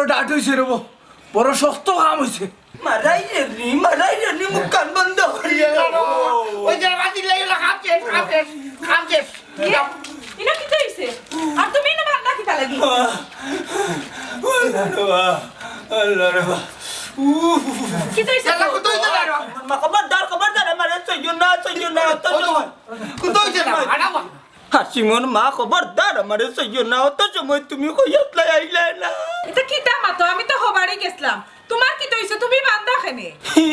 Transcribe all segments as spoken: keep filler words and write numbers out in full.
বড় ডাট অইছে রে বা, বড় শক্ত কাম অইছে। মারাই রে নি, মারাই রে নি, মুখ কান বন্ধ করিয়া। ওই যে বাতি লাগি গেল, কাম শেষ, কাম শেষ, কাম শেষ। ইয়ে, ইনো কিতা অইছে? আর তুমি ইনো বান্দা কিতা লাগি? আল্লাহ রে বা, আল্লাহ রে বা। উফ, উফ, উফ। কিতা অইছে? আল্লাহ, কুতা অইছে রে বা? মা, খবরদার, খবরদার, আমারে ছইও না, ছইও না, অত সময়। কুতা অইছে রে বা? হাসিমর মা, খবরদার, আমারে ছইও না, অত সময় তুমি কই আছলায়, আইলায় না। ইতা কিতা মাতো? আমি তো হবারই গেছলাম। তুমার কিতা অইছে? তুমি বান্দা কেনে? হি,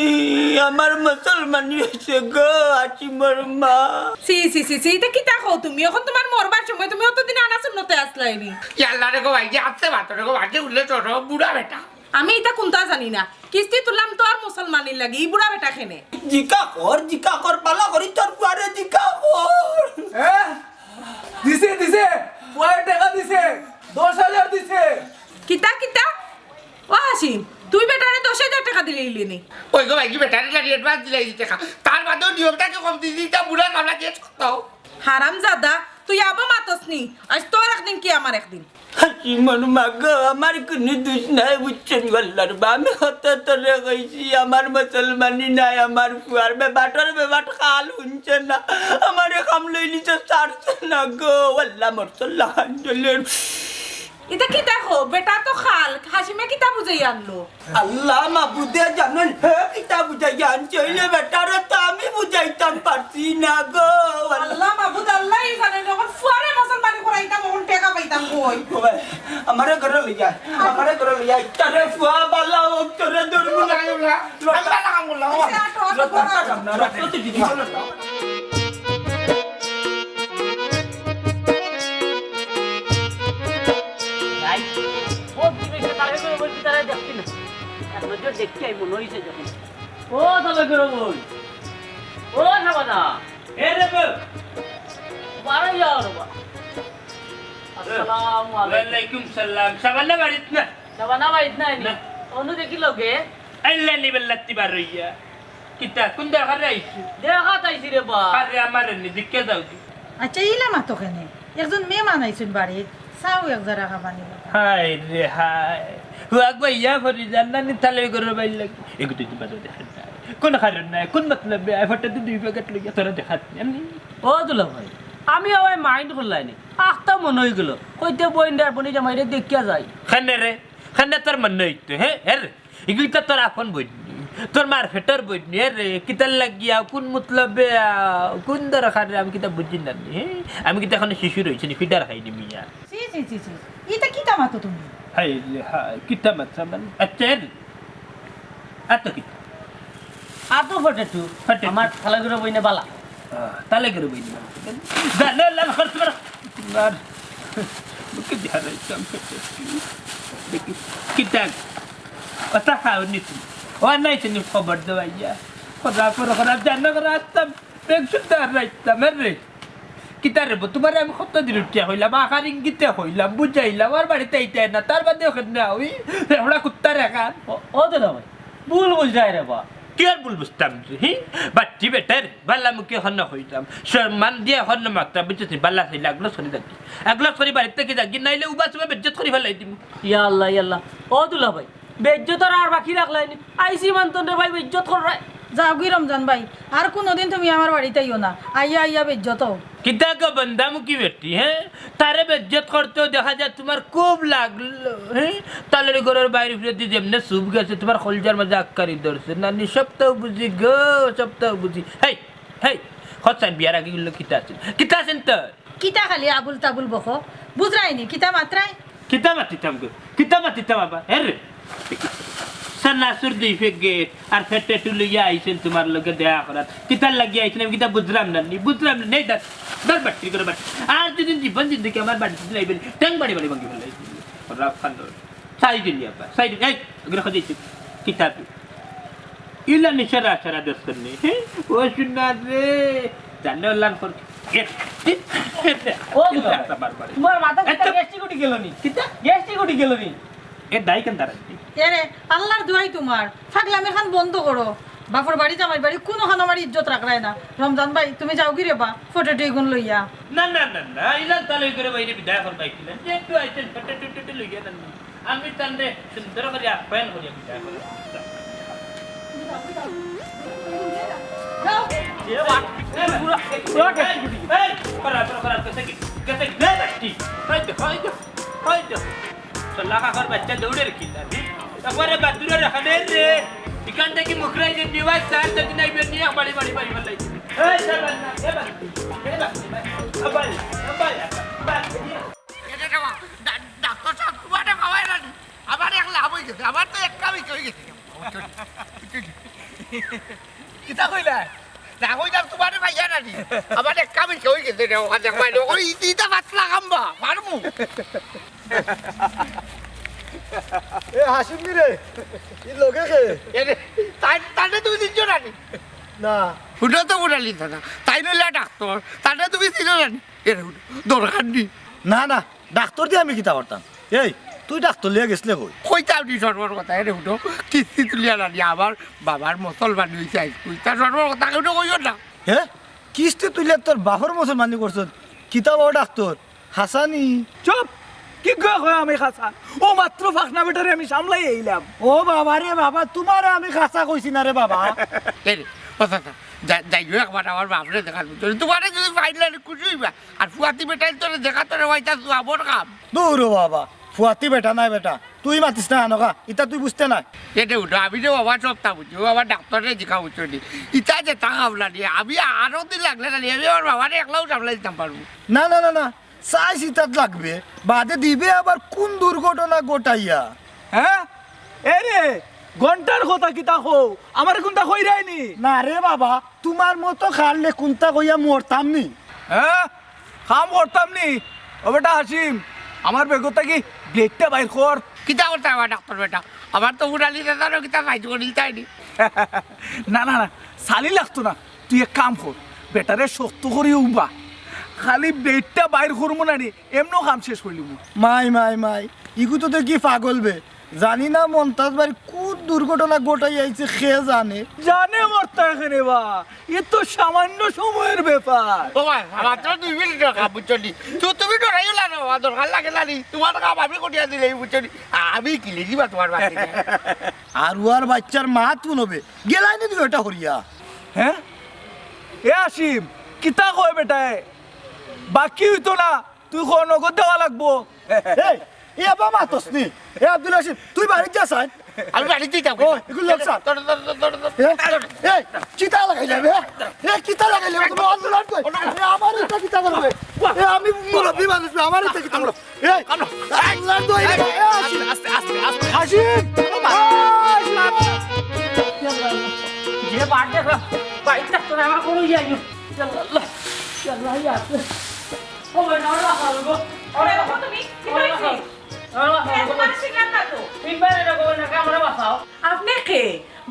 আমার মুসলমানি অইছে গো, হাসিমর মা। ছি, ছি, ছি, ছি, ইতা কিতা কও তুমি? অখন তুমার মরবার সময়, তুমি অতদিন আনা সুন্নতে আছলায় নি। ইয়াল্লা রে গো ভাই, যে আছে মাতো রে গো ভাই, যে উল্লে ছোট বুড়া বেটা। আমি ইতা কুন্তা জানি না। কিস্তি তুললাম তো আর মুসলমানির লাগি, ই বুড়া বেটা কেনে? জিকা কর, জিকা কর, বালা করি তোর পুয়ারে জিকা কর। হ্যাঁ? দিছে, দিছে। পুয়ারে টেকা দিছে। দশ হাজার দিছে। কিতা, কিতা? ও হাসিম, তুই বেটারে দশ হাজার টেকা দিলে ইলিনি? ওই গো ভাই, কি বেটারে লাগি advance দিলে এই টেকা? তার বাদেও নিয়মটা কি কম দিদি, তা বুড়া কামলা দিয়ে করতো। হারামজাদা, তুই আবো মাতস নি। আইজ তোর একদিন কি আমার একদিন। হাসিমর মা গো, আমার কুনু দুষ নাই, বুঝছনি আল্লার বা? আমি কত তোরে কইছি, আমার মুসলমানি নাই, আমার পুয়ার বেবাটর বেবাট খাল হুনছে না, আমারে কামলাইলিছে ছাড়ছে না গো, আল্লা মরছে আল্লা খান চলের। ইতা কিতা কও? বেটা তো খাল, হাসিমে কিতা বুঝাই আনলো? আল্লা মাবুদে জানইন, হে কিতা বুঝাইয়া আনছে, অইলে বেটারে তো আমি বুঝাইতাম পারছি না গো। আল্লা মাবুদ, আল্লাই জানইন, অখন ফুয়ারে মুসলমানি করাইতাম, অখন টেকা পাইতাম কই? ওই, আমারে ঘরো লইয়া, আমারে ঘরো লইয়া, তোরে ফুয়া বালা অউক, তোরে ধরমু না। আমি বালা কাম করলাম, ও। আচ্ছা, আটো, আটো, আটো। রক্ত তো দিদি। যাই, ও কি বেশি তাড়াতাড়ি করে বলছি, তারা দেখছি না। এক নজর দেখছি, আমি মনে হইছে যখন। ও তাহলে করে বল। ও শাবানা। এ রে বল। বারো যাও রে বা। আসসালামু আলাইকুম। ওয়ালাইকুম সালাম। শাবানা বাড়িত না? শাবানা বাড়িত নাই নি? না। অনু দেখি লগে। আল্লাহ নিবেল্লাতি বার হইয়া। কিতা, কুন দরকারে আইছো? দেখাত আইছি রে বা। আরে, আমারে নি, দেখিয়া যাও গি। আচ্ছা, ইলা মাতো কেনে? একজন মেহমান আইছইন বাড়িত, চাও এক জারা খাবানি। হায় রে হায়। হুয়াক ভাইয়া ফরি জান না নি, তালে ঘরর বাইর লাগি। এগু তুই তো বাজার দেখাত নাই। কুন কারণ নাই, কুন মতলবে আয়, ফটো তো দুই প্যাকেট লইয়া তোরা দেখাত নি। ও দুলা ভাই, আমি আবার mind করলাই নি। আখতা মনে হই গেল। কইতে বইন রে, বনি জামাইরে দেখিয়া যাই। কেনে রে? কেনে তোর মনে হইতো, হে? হে রে? ইগুইতা তোর আপন বইন নি, তোর মার ফেটর বইন নি, এ রে, কিতার লাগিয়া, কুন মতলবে, আ, কুন দরকারে, আমি কিতা বুঝি না নি, হে? আমি কিতা এখনো শিশু রইছি নি, ফিডার খাই নি মিয়া। ছি, ছি, ছি, ছি। ইতা কিতা মাতো তুমি? হায় রে হায়, কিতা মাতরাম মানে? আচ্ছা, এ রে। আতো কিতা? আতো ফটেটু। ফটেটু। আমার তালে ঘরর বইনে বালা। আহ, তালে ঘরর বইনে বালা। যা, লে, লে, খরচ কর। আর মুখে ধ্যান রাখতাম, দেখি, কিতা? ওটা খাও নি তুমি। ও নাই তুমি খবর দেওয়াইয়া। খোদা করে খোদা জানো করে আসতাম, ব্যাগ শুদ্ধ আর রাখতাম, এ রে। কিতা রে বো, তোমারে আমি কত দিন উঠিয়া কইলাম, আকার ইঙ্গিতে কইলাম, বুঝাইলাম, আর বাড়িত আইতায় না, তার বাদে ওখানে ওই রেফড়া কুত্তার এখান। ও, ও তো না ভাই, ভুল বুঝরায় রে বা। কিয়ার ভুল বুঝতাম রে, হি? বাট্টি বেটার, বালা মুখে হন্য কইতাম। সম্মান দিয়া হন্য মাততাম, বুঝছস নি? বালা চাইলে আগলস করি যাগি। আগলস করি বাড়িত থাকি যাগি, নাইলে উবা চুবা বেইজ্জত করি ফালাই দিমু। ইয়া আল্লাহ, ইয়া আল্লাহ। ও দুলা ভাই, বেইজ্জতর আর বাকি রাখলায় নি। আইছি মান্তন রে ভাই, বেইজ্জত কররায়। যাও গি রমজান ভাই, আর কুনুদিন তুমি আমার বাড়িত আইও না। আইয়া আইয়া বেইজ্জত অও। কিতা গো বন্দামুখী বেটি, হে? তারে বেইজ্জত করতেও দেখা যায় তুমার খুব লাগলো, হে? তালরি ঘরর বাইর উপরেদি যেমনে সুপ গেছে, তুমার কলিজার মাঝে আক্কারি ধরছে। নানি, সবতাউ বুঝি গো, সবতাউ বুঝি। হেই, হেই, কছাইন বিয়ার আগে ইগুলো কিতা আছিল? কিতা আছিল তোর? কিতা খালি আবুল তাবুল বকো? বুঝরায়নি, কিতা মাতরায়? কিতা মাতিতাম গো? কিতা মাতিতাম আবার? হে রে? সানাসুর দুই প্যাকেট আর ফেটেটু লইয়া আইছইন তুমার লগে দেখা করাত। কিতার লাগি আইছইন আমি কিতা বুঝরাম না নি? বুঝরাম না নি। এই ধর, ধর বাট্টি করে বাট্টি। আর যদি জীবন জিন্দেগি আমার বাড়িত আইবে নি, ঠ্যাং বাড়ি বাড়ি ভাঙ্গি ফালাই। রাফ খান ধর। সাইড দিলি আবার, সাইড দিলি। এই, ওগুলো খোঁজে কিতাব। ইলা নিশারা আশারা দোষ করনি, হে? ও সোনা রে, জানো লান কর। এ, এ, এ, এ, ও এ, দুলা ভাই, আবার, আবার। তুমার মাথা কিতা এত গ্যাস্ট্রিক উঠি গেল নি? কিতা? গ্যাস্ট্রিক উঠি গেল নি? এ, দাই কেন দাঁড়াচ্ছি? এরে, আল্লার দোয়াই তুমার। ফাগলামি খান বন্ধ করো। বাপর বাড়ি, জামাইর বাড়ি, কুনুখান আমার ইজ্জত রাখরায় না। রমজান ভাই, তুমি যাওগি রে বা, ফটেটু ইগুন লইয়া। না, না, না, না, ইলা তালরি ঘরর বাইরে বিদায় করবায় কিলা? যেহেতু আইছইন, ফটেটু টুটু লইয়া না। আমি তানরে সুন্দর করি আপ্যায়ন করি আমি যা করি। এ বাট, পুরা, পুরা এই, এই, করা, করা, করা, গেছে কি? গেছে কি? এই বাট্টি। এই দেখো, এই দেখো, এই দেখো। শালা কাকার বাচ্চা দৌড়ের কি তার, হুম? তারপরে বাদুড়ের এখানে রে, এখান থাকি মুখরাই যে নিয়ে আয়, তার তো দিন আইবে নিয়ে বাড়ি, বাড়ি, বাড়ি, বাড়ি। এই, এই, এই, এই, এই, এই, এই, এই, এই, এই, এই, এই, এই, এরে রে বা, ডা-, ডাক্তার সাব, তুমারে পাওয়ায় না নি? আমার এক লাভ অই গেছে, আমার তো এক কামই অই গেছে। কিতা কইলা? না কইলাম তুমারে পাইয়া না নি? আমার এক কামই অই গেছে রে, ওখানে দেখবায় রে, ওই ইটা পাতলা কাম বা, পারমু। এ হাসিম রে, ই লগে কে? এরে, তাই, তারে তুমি চিনছো না নি? না। হুনো তো বুড়ালি দাদা, তাইন অইলা ডাক্তার, তারে তুমি চিনো না নি? এরে হুনো, দরকার নি। না, না, ডাক্তার দি আমি কিতা করতাম? এই, তুই ডাক্তার লইয়া গেছলে কই? কইতাম নি সর্বর কথা, এরে হুনো, কিস্তি তুলিয়া না নি, আমার বাবার মুসলমানি অইছে আইজ, কইতা সর্বর কথা কেউ কইও না। হে? কিস্তি তুলিয়া তোর বাপর মুসলমানি করছস? কিতা বা ডাক্তার? হাছা নি? চুপ! কিগুয়ে কয় আমি হাছা? ও মাত্র ফাকনা বেটারে আমি সামলাই আইলাম। ও বাবা রে বাবা, তুমারে আমি হাছা কইছি না রে বাবা। এরে, ও চাচা, যা-, যাইও একবার আমার বাপরে দেখার বুঝছো নি? তুমারে যদি পাইলে খুশি অইবা। আর ফুয়াতি বেটাইন তোরে দেখা তোরে অইতা সওয়াবর কাম। দূর ও বাবা, ফুয়াতি বেটা নায় বেটা। তুই মাতিস না আনকা, ইতা তুই বুঝতে নায়। এরে হুনো, আমি রে বাবা সবতা বুঝি, ও বাবা ডাক্তাররে জিকা বুঝছো নি। ইতা যেতা কাম না নি, আমি আরো দিন লাগলে না নি, আমি আমার বাবারে একলাউ সামলাই দিতাম পারমু। না, না, না, না, চাইছ ইতাত লাগবে, বাদে দিবে আবার কুন দুর্ঘটনা ঘটাইয়া। হে? এরে, ঘন্টার কথা কিতা কও? আমারে কুনতা কইরায় নি? না রে বাবা, তুমার মতো খারলে কুনতা কইয়া মরতাম নি। হে? কাম করতাম নি? ও বেটা হাসিম, আমার বেগর থাকি ব্লেডটা বাইর কর। কিতা করতায় আমার ডাক্তার বেটা? আমার তো উড়ালি দাদারও কিতা বাইর করিল তাই নি। না, না, না, ছালি লাগতো না। তুই এক কাম কর, বেটারে শক্ত করি উবা, খালি ব্লেডটা বাইর করমু না নি, এমনেউ কাম শেষ করিলিমু। মাই, মাই, মাই, ইগু তো দেখি পাগল বে। জানি না মন্তাজ ভাইর কুন দুর্ঘটনা ঘটাই আইছে, কে জানে। জানে মরতা কেনে বা, এ তো সামান্য সময়র ব্যাপার। ও ভাই, মাত্র দুই মিনিট রাখা, বুঝছো নি? তো তুমি ডরাইও না রে বাবা, দরকার লাগে না নি। তুমার কাম আমি করিয়া দিলে, বুঝছো নি? আমি কিলে দিবা তুমার বাচ্চাকে। আর উয়ার বাচ্চার মা তুন হবে, গেলাই নি তুমি ওটা করিয়া। হে? এ আসিম, কিতা কয় বেটায়? বাকি অইতো না, তুই ক নগদ দেওয়া লাগবো। এই, এ আবার মাতস নি? এ আব্দুল আসিম, তুই বাড়িত যা চাই। আমি বাড়িত যাইতাম। ও, এগুলো লোক স্যার। ধর, ধর, ধর, ধর, ধর। এ, এই, কিতা লাগাইলে বে? এ, কিতা লাগাইলে বে? তুমি অন্ধ লাগ কই? এ, আমার এটা কিতা করবে? এ, আমি মুরব্বি মানুষ, আমার এটা কিতা করবে? এই, আল্লাহ তো এই, এ, আসিম। আস্তে, আস্তে, আস্তে, আস্তে। আসিম। ও মা। আসিম। যে বাড়ি দেখো, বাড়ির থাকতো না, আমার কোনো ইয়ে নেই। ইয়াল্লা, ইয়াল্লা, ইয়াল্লা, ইয়াল্লা। ও ভাই, না, না, না, না, না। ওরে বাবা, তুমি কি হয়েছে? না, না, না, না, এত না। মানসিক না তো। তিনবার এটা করবেন না, আমরা বাঁচাও। আপনি কে?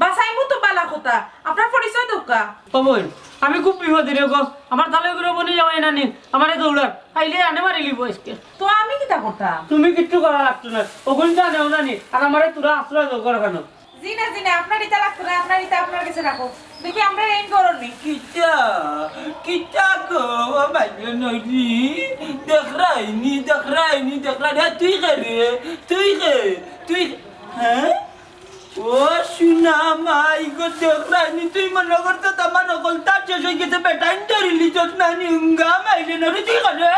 বাঁচাইমু তো বালা কথা। আপনার পরিচয় দোকা। ও বোন, আমি খুব বিপদে রে গো। আমার তালে করে বনি যাওয়াই না নি। আমারে দৌড়ার। আইলে আনে মারি লিব আজকে। তো আমি কিতা করতাম? তুমি কিচ্ছু করা লাগতো না। ওগুন জানে ওরা নি। আর আমারে তোরা আশ্রয় দরকার কেন? জি না, জি না, আপনার ইটা লাগতো না, আপনার ইটা আপনার গেছে রাখো। দেখি, আমরা এই ধরনই। কিতা? কিতা গো, ও বাইরে নইলি? দেখরায়নি, দেখরায়নি, দেখরায়নি। এ, তুই কে রে? তুই কে? তুই, হ্যাঁ? ও সোনা মাই গো, দেখরায়নি, তুই মনে করতো তো আমার অকলতা শেষ অই গেছে, বেটাইন ধরিলি। নানি হুঙ্গা মাইলে না রে, তুই করে?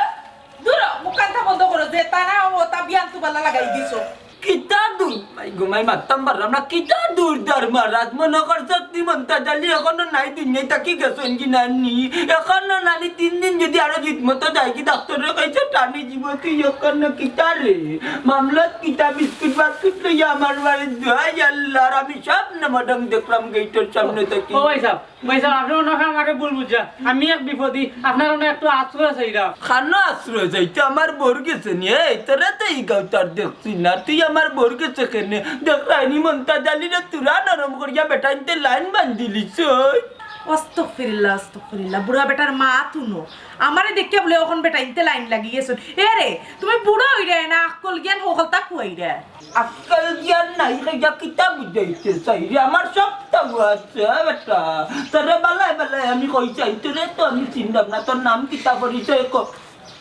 দূর, মুখখানটা বন্ধ করো, যে তারা ও তা বিয়ান তুবালা লাগাই দিছো। কিতা দূর, মাই গো মাই, মারতাম পারলাম না, কিতা দূর দার মারাত, মনে করছ তুই মন্তাজ আলী এখনো নাই, দুনিয়াত থাকি গেছইন গি নানি? এখনো নানি তিন দিন যদি আরো জিত মতো যাই কি ডাক্তরে কইছে টানি দিব, তুই এখনো কিতা রে? মামলাত কিতা বিস্কুট বাস্কুট লইয়া আমার বাড়িত দুয়াই আল্লাহ, আর আমি সব নমডং দেখলাম গেইটর সামনে থাকি। ও ভাই সাহেব, ভাই সাহেব, আপনে মনে হয় আমারে ভুল বুঝছইন। আমি এক বিপদি, আপনার অনো একটু আশ্রয় চাইরাম। খানো আশ্রয় চাইতে আমার বউর গেছে নি? এই তোরে তো ই গাউত আর দেখছি না, তুই আমার বউর গেছে কেনে? দেখরায়নি মন্তাজ আলীরে তুরা নরম করিয়া বেটাইন্তে লাইন বান্ধিলিছইন। আস্তাগফিরুল্লাহ, আস্তাগফিরুল্লাহ, বুড়া বেটার মাত হুনো। আমারে দেখিয়া বুলে অখন বেটাইন্তে লাইন লাগি গেছইন। এ রে, তুমি বুড়া অইরায় না, আক্কল জ্ঞান হকলতা খুয়াইরায়। আক্কল জ্ঞান নাই, কইয়া কিতা বুঝাইতে চাইরে? আমার সবতাউ আছে, হ্যাঁ বেটা। তোরে বালায় বালায় আমি কই চাই, তোরে তো আমি চিনলাম না। তোর নাম কিতা, পরিচয় ক।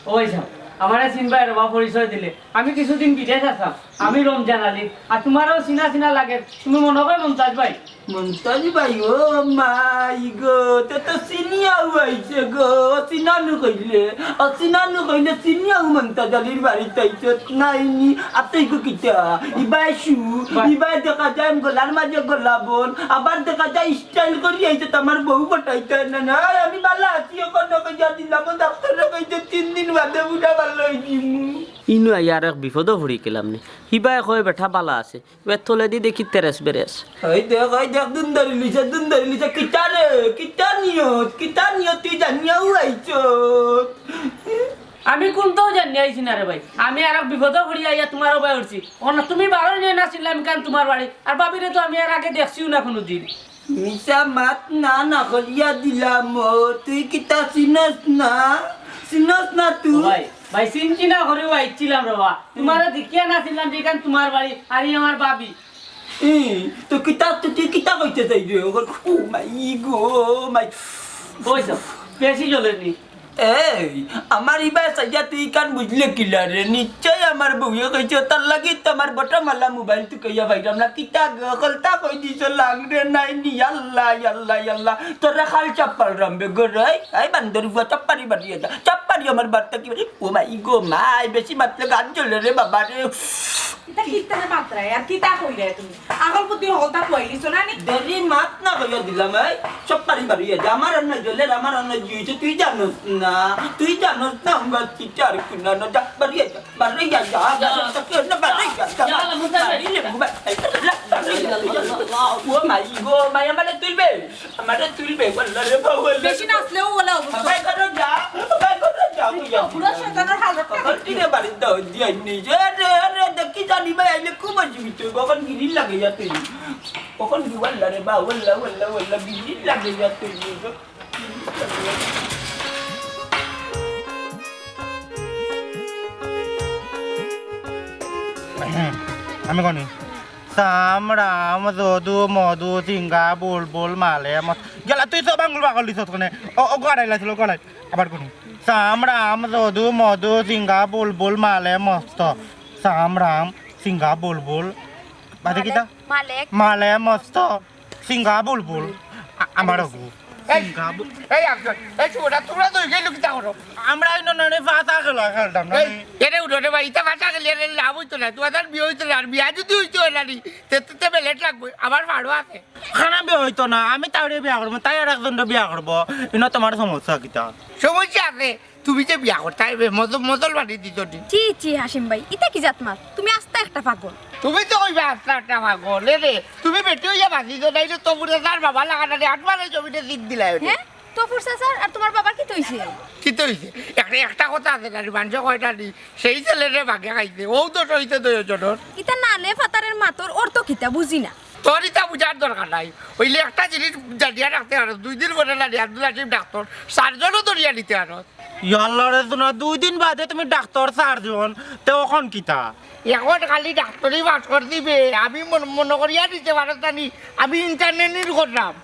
ও ভাই সাহেব, আমারে চিনবায় রে বা, পরিচয় দিলে। আমি কিছুদিন বিদেশ আছলাম, আমি রমজান আলী। আর তুমারেও চিনা চিনা লাগে, তুমি মনে হয় মন্তাজ ভাই। মন্তাজ ভাই, ও মাই গো, তে তো চিনিয়াউ আইছে গো, অচিনা নু কইলে, অচিনা নু কইলে চিনিয়াউ মন্তাজ আলীর বাড়িত আইছত নাইনি, আতই গো কিতা, ইবায় শু, ভাই। ইবায় দেখা যায় গলার মাঝে গলা বন, আবার দেখা যায় style করি আইছত আমার বউ পটাইতে না, না, আমি বালা আছি, অখন না কইয়া দিলাম, ও ডাক্তরে কইছে তিন দিন বাদে বুড়া বালা অই যিমু। ইনো আইয়া আরেক বিপদো পড়ি গেলাম নি, হিবায় কয় বেটা বালা আছে, এবার তলেদি দেখি তেরেস বেরেস। ওই দেখ, ওই দেখ, দুন ধরি লিছে, দুন ধরি লিছে। কিতা রে? কিতা নিয়ত? কিতা নিয়ত তুই জানিয়াউ আইছত? আমি কুন্তাউ জানিয়া আইছি না রে ভাই। আমি আরক বিপদো পড়িয়া আইয়া তুমার অবায় উঠছি। অনো তুমি বারোই নয় না চিনলাম কান তুমার বাড়ি। আর ভাবিরে তো আমি এর আগে দেখছিউ না কুনুদিন। মিছা মাত না, না করিয়া দিলাম ও। তুই কিতা চিনস না? চিনস না তুই? ও ভাই, ভাই, চিনছি না করিউ আইছিলাম রে বা। তুমারে দেখিয়া না চিনলাম যে ইখান তুমার বাড়ি, আর ই আমার ভাবি। ই, তো কিতা, তো তুই কিতা কইতে চাইরে? ও মাই গো, মাই। কইছ, বেশি জ্বলেনি। এই, আমার ইবায় চাইয়া তুই ইখান বুঝলে কিলা রে? নিশ্চয় আমার বউয়ে কইছে, তার লাগি তো আমার বটমালা মোবাইল তুকাইয়া পাইরাম না। কিতা গো, হকলতা কই দিছো, লাংরে নাই নি? আল্লাহ, আল্লাহ, আল্লাহ। তোরে খাল চাপ্পাল রামবে গো রে। এই বান্দর বুয়া, চাপ্পারি বাড়িয়ে যা। চাপ্পারি আমার বার্তা কি বাড়ি? ও মাই গো মাই, বেশি মাতলে গাত জ্বলে রে বাবা রে। ইতা কিতা রে মাতরায়? আর কিতা কইরায় তুমি? আগর প্রতি হকলতা কইলিছো না নি? দেরি মাত না কইয়া দিলাম, এই। চাপ্পারি বাড়িয়ে যা। আমার অনো জ্বলের, আমার অনো জি অইছে, তুই জানোস না। তুই জানোস না, আমার চিটার কুনা না। যা, বাড়িয়ে যা। বাড়িয়ে যা, যা, যা, যা, বাড়িয়ে যা, যা, যা, বাড়িয়ে যা, যা, বাড়িয়ে যা। ও মাই গো, মাই আমারে তুলবে, আমারে তুলবে, ওয়াল্লা রে বাবা, ওয়াল্লা। বেশি নাচলেও ওলা অবস্থা। ভাই করো যা, ভাই করো যা, তুই যা। বুড়া শয়তানের হালত। কখন কিরে বাড়ির দাও দিয়া নিজে, আরে, আরে, দেখি জানি ভাই, আইলে খুব অসুবিধা হইব, কখন গিরি লাগে যা তুই। কখন কি ওয়াল্লা রে বা, ওয়াল্লা, ওয়াল্লা, ওয়াল্লা, গিরি লাগে যা তুই। আমি কনি, সাম রাম যদু মধু সিংহা বুলবুল মালে মস-, গেলা তুই তো বাঙ্গুল বাকল দিছস কনে? ও, ও গড়াই লাছিল, গড়াই। আবার কনি, সাম রাম যদু মধু সিংহা বুলবুল মালে মস্ত। সাম রাম সিংহা বুলবুল। বাদে কিতা? মালেক। মালে মস্ত। সিংহা বুলবুল। আ-, আমার অগু। এই, সিংহা বু- এই, আফজল, এই, তোমরা, তোমরা তো গেলে কিতা করো? আমরা এই ননে ফাতা খেলা খেলতাম না। এই, এরে উঠো রে ভাই, ইতা ফাতা খেলে এরে লাভ হইতো না, তোমাদের বিয়ে হইতো না, আর বিয়া যদি হইতো না নি, তে, তে, তে বেলেট লাগবে, আমার ফাড়ো আছে। খানা বিয়া হইতো না, আমি তাইরে বিয়া করবো, তাই আর একজনরে বিয়া করবো, ইনো তোমার সমস্যা কিতা? সমস্যা আছে, তুমি যে বিয়া করতায়, মজল, মজল বাড়ি দিত নি। ছি, ছি, হাসিম ভাই, ইতা কি জাত মাত? তুমি আস্তা একটা পাগল। তুমি তো কইবা আস্তা একটা পাগল, এ রে, তুমি বেটি হইয়া বাঁচি তো, তাই তো তবুরে তার বাবা লাগাটা রে, আট মাসে জমিনে জিত দিলায় ওরে। হ্যাঁ? তফুর চাচার আর তোমার বাবার কিতা অইছে? কিতা অইছে? একটা, একটা কথা আছে না রে, মানষে কয়টা নি, সেই ছেলেরে বাঘে খাইছে, ও তো সইতে তো জনর। ইতা নানে ফাতারের মাতর অর্থ কিতা বুঝি না। তোর ইতা বুঝার দরকার নাই। অইলে একটা জিনিস জানিয়া রাখতে পারো, দুই দিন পরে নানি আব্দুল হাকিম ডাক্তর, চারজনও ধরিয়া নিতে পারো। ইয়াল্লা রে সোনা, দুই দিন বাদে তুমি ডাক্তর চারজন, তে অখন কিতা? এখন খালি ডাক্তরি পাস করি দিবে, আমি মন-, মনে করিয়া দিতে পারো জানি, আমি ইন্টারনেট করলাম।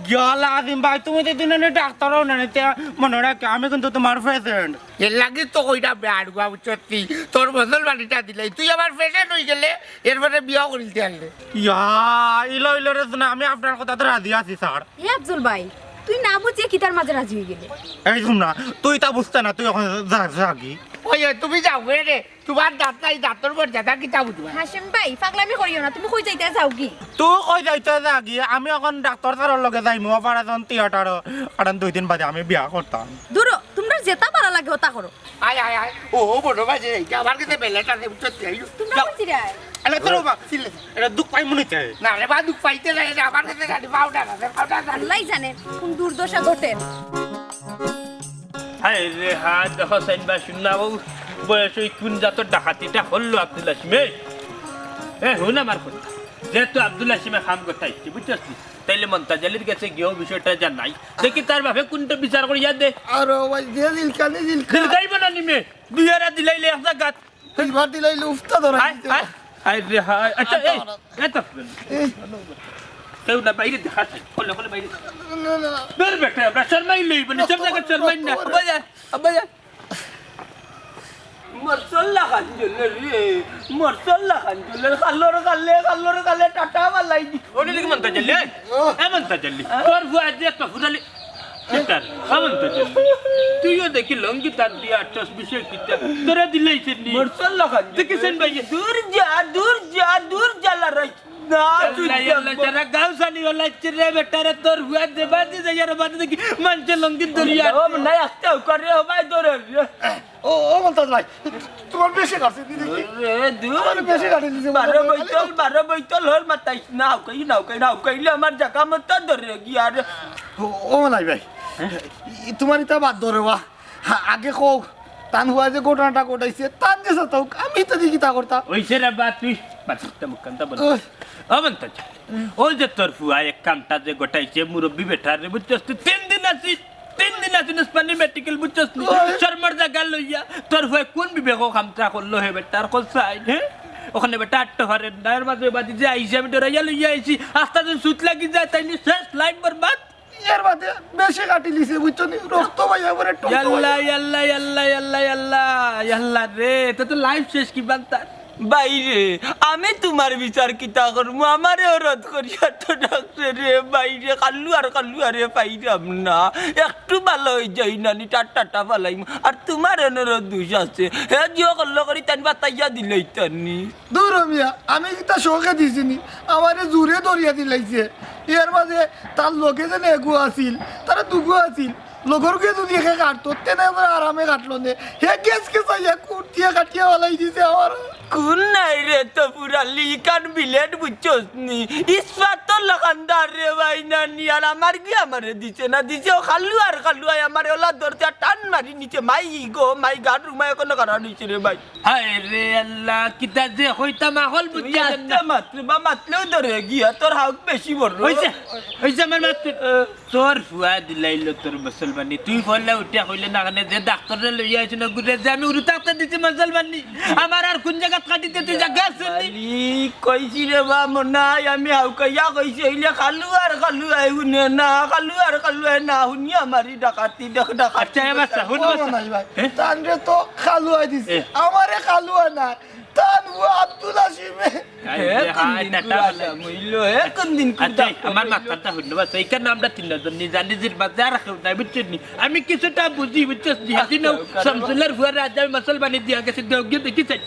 ইয়াল্লা আজিম ভাই, তুমি যে দিন এনে ডাক্তর হও না, তে মনে রাখো, আমি কিন্তু তোমার পেশেন্ট। এর লাগি তো কইরা বেয়ার গুয়া বুঝছস তুই, তোর মুসলমানিটা দিলাই, তুই আমার পেশেন্ট হই গেলে, এরপরে বিয়া করিলতে আনলে। ইয়া, ইলো, ইলো রে সোনা, আমি আপনার কথাতে রাজি আছি, স্যার। এ আফজল ভাই, তুই না বুঝিয়া কিতার মাঝে রাজি অইগেলে? এই হুন না, তুই তা বুঝতে না, তুই অখন যা, যাগি। ওই, ওই, তুমি যাও রে, তুমার দাঁত নাই, দাঁতর মর্যাদা কিতা বুঝবা? হাসিম ভাই, পাগলামি করিও না, তুমি কই যাইতায় যাওগি? তুই কই যাইতায় যাগি? আমি অখন ডাক্তর স্যারর লগে যাইমু, অপারেশন থিয়েটারো, কারণ দুই দিন বাদে আমি বিয়া করতাম। দুরো, তুমরার যেতা ভালা লাগে অতা করো। আয়, আয়, আয়। ও, ও, বড় ভাই, যে এইটা আমার কাছে বেলেট আছে, বুঝছো? এই, তুমরা যাও। কই চিরায়? আরে, তোর মা, চিল্লে। এটা দুখ পাই মনে হচ্ছে। না রে বা, দুখ পাইতে না, এটা আমার কাছে জানি, পাউডার আছে, পাউডার আছে। আল্লাহ জানে, কোন দুর্দশা ঘটে। হায় রে হায়, দেখো, সাইন বা শুন না, ও বয়স ওই কোন জাতর ডাকাতিটা করলো আব্দুল হাসিমে? এ, হুন আমার কথা। যেহেতু আব্দুল হাসিমে কাম করতে আইছে, বুঝছস নি? তাইলে মন্তাজ আলীর গেছে গিয়াও বিষয়টা জানাই। দেখি তার বাপে কোনটা বিচার করিয়া দে। আর ও ভাই, যে দিলকানি দিলকা। দিলকাইব না নিমে। দুইয়ারা দিলাইলে এক জাগাত। দুইবার দিলাইলে উফতা ধরা হায়, দিতে। হায়, হায় রে হায়। আচ্ছা, এই, আচ্ছা। এই তো। এই। কেউ না, বাইরে দেখা চাই। খোলে, খোলে, বাইরে। না, না, না। দূর বেটা, আমরা শর্মাই লইব না। সব জায়গায় শর্মাই না। আব্বা যা, আব্বা যা। মরসল্লা খান জ্বলে রে, মরসল্লা খান জ্বলে। কালোর কালে, কালোর কালে টাটা বালাই দি। ওটা দেখি মন্তাজ আলী, এই? এ মন্তাজ আলী, তোর ফুয়া যে তো ফুটালি। কিতার? এমন তো জানি। তুইও দেখি লঙ্গি তার দিয়া আটশো বিশে কিতা। তোরা দিলেই সে নি। মরসল্লা খান। দেখি সেন ভাই। দূর যা, দূর যা, দূর যা লড়াই। না, তুই আল্লাহ, আল্লাহ, যারা গাঁও সানি ওলা চিরে বেটারে তোর হুয়া দেবা দি যাই আর বাদে দেখি মানছে লঙ্গি দরিয়া। ও, নাই আসতে করে, ও ভাই, ধরে। ও, ও মন্তাজ ভাই, তুমার বেশি কাটছে, দি দেখি। রে, দূর। আমার বেশি কাটি দিছে, বারো মন্তাজ ভাই। বৈতল, বারো বৈতল হল মাতাইস না, হাউকাই, না হাউকাই, না হাউকাইলে আমার জাগা মতো ধরে গিয়া রে। ও, ও মন্তাজ ভাই, ই, তুমার ইতা বাদ ধরে ওয়া। হা, আগে কও, তান হুয়া যে ঘটনাটা ঘটাইছে, তান যে সাথে হোক, আমি তো দেখি তা করতাম। ওই সে রে বা, তুই বাদ দিতে মুখখানটা বল। ওই। ও মন্তাজ, ওই যে তোর ফুয়া এক কামটা যে ঘটাইছে, মুরব্বি বেটার রে, বুঝছস তুই, তিন দিন আছি। তিন দিন আছে উসমানী মেডিকেল, বুঝছস নি? ওই। শর্মার জাগা লইয়া, তোর ভাই কোন বিবেকো কামটা করলো হে বেটা? আর কোন সাইড, হে? ওখানে বেটা আটতে পারে না, এর মাঝে বাদে যে আইসি, আমি ডরাইয়া লইয়া আইসি, আস্তা দিন সুত লাগি যায়, তাইলে শেষ, লাইফ বরবাদ। এর বাদে বেশি কাটি লিছে, বুঝছো নি? রক্ত ভাই একবারে টক টক ইয়াল্লা, ভাই। ইয়াল্লা, ইয়াল্লা, ইয়াল্লা, ইয়াল্লা, ইয়াল্লা রে, এটা তো লাইফ শেষ কি বান্তা? বাইরে, আমি তুমার বিচার কিতা করমু? আমারে ওরত করিয়া তো ডাকছে রে, বাইরে, কাল্লু আর কাল্লু আরে পাইরাম না। একটু ভালা অই যাই নানি, টাটা টাটা ফালাইমু। আর তুমার এনরও দুষ আছে। হে জিও করলো করি তাইন বাতাইয়া দিলেই তানি। দূর হ মিয়া, আমি কিতা শখে দিছি নি? আমারে জুরে ধরিয়া দিলাইছে। এর মাঝে তার লগে যেন এগু আছিল, তারা দুগু আছিল। লগর গিয়ে যদি একে কাটতো, তেনে আমরা আরামে কাটলো নে। হে গেছ গেছাইয়া কুট দিয়া কাটিয়া ফালাই দিছে আমার। কোন নাই রে তো পুরা লিকান বিলেট বুঝছস নি? ইস্পাতর লাখান দার রে ভাই নানি, আর আমার কি আমারে দিছে না দিছে, ও খালু আর খালু আয় আমারে ওলা ধরতে আর টান মারি নিচে, মাই গো, মাই গান রুমায় কোনো কারণ হইছে রে ভাই। হায় রে আল্লাহ, কিতা যে কইতাম আখল তুই বুঝতে আস্তে না। মাতলে বা মাতলেও ধরে গিয়া, তোর হাউক বেশি বড়। হইছে, হইছে আমার মাত। এ, তোর ফুয়া দিলাইলো তোর মুসলমানি। তুই ফল্লা উঠিয়া কইলে না কেনে যে ডাক্তররে লইয়া আইছ না ঘুরে যে আমি উরু থাকতে দিছি মুসলমানি। আমার আর কোন জায়গাত কাটিতে তুই জাগা আছে নি? মালিক, কইছি রে বা মনাই, আমি হাউকাইয়া কইছি, হইলে খালু আর খালু আই হুনে না, খালু আর খালু আই না হুনি আমারি ডাকাতি, ডাক-, ডাকাতি। আচ্ছা, এবার হুন ও বাচ্চা। মনাই ভাই, হ্যাঁ? তানরে তো খালু আই দিছে, এ। আমারে খালু আই না, তান ও আব্দুল হাসিমে। আই হে রে, কোন হায়, দিন টাটা কুড়া বলে। আড্ডা মইলো, হে কোন দিন কুড়া আচ্ছা, আড্ডা আমার মইলো। মাথাটা হুনলো, বাস, এইখানে আমরা তিনজন নি জানি যে বাজার কেউ নাই, বুঝছস নি? আমি কিছুটা বুঝি, বুঝছস নি? আচ্ছা, হেদিনও ওখানে শামসুল্লাহর ফুয়ার রাজা আমি মুসলমানি দিয়া গেছি, দেও গিয়ে দেখি চাই।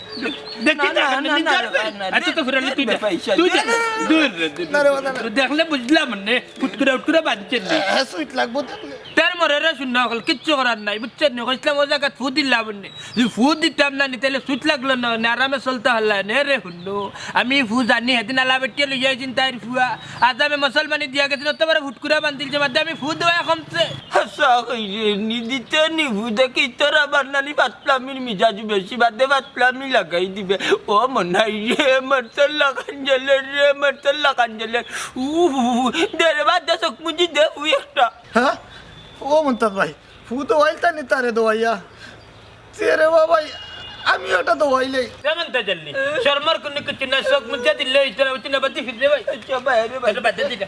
দেখি না, চাই, না, আপনি না, নিজে না, আসবেন। না, না, আচ্ছা, তো দে, ফিরালি দে, তুই দে, যা। পয়সা তুই দে। যা। দূর রে, দূর রে, না রে, দূর রে, বাবা, না। দূর রে। দেখলে বুঝলাম নে, ফুটকুরা উটকুরা বাঁধছেন নি। এ, সুইট লাগবো দেখলে। তার মরে রে শূন্য অকল, কিচ্ছু করার নাই, বুঝছেন নি? কইছিলাম ও জায়গাত ফু দিলাম নে। যদি ফু দিতাম না নি, তাইলে সুইট লাগলো না, না আরামে চলতে পারলা নে রে হুন্নু। আমি ফু জানি, হেদিন আলা বেটিয়ে লইয়া আইছেন তাইর ফুয়া। আজ আমি মুসলমানি দিয়া গেছি, তোমার ফুটকুরা বান্ধিল যে মাঝে আমি ফু দেওয়া কমছে। হাসা কইরে, নি দিতে নি ফু দেখি তোরা বান্নানি ফাতলামির মিজাজ বেশি বাদে ফাতলামি লাগাই দিবে। ও মনাই রে, মরতল্লা কাঞ্জলে রে, মরতল্লা কাঞ্জলে। উহু, দে রে বাদ দে, চোখ মুজি দে, ফু একটা। হ্যাঁ? ও মন্তাজ ভাই, ফু তো ওয়াইল তানি তারে দোয়াইয়া। সে রে বাবা, আমি ওটা দোয়াইলে। কেমন তা জানলি? শর্মার কোনো কিছু না, চোখ মুজা দিলে ওই তোরা ওই তিন বাতি ফিরবে ভাই। আচ্ছা, ভাই, আরে ভাই। আরে বাদ দে দিটা।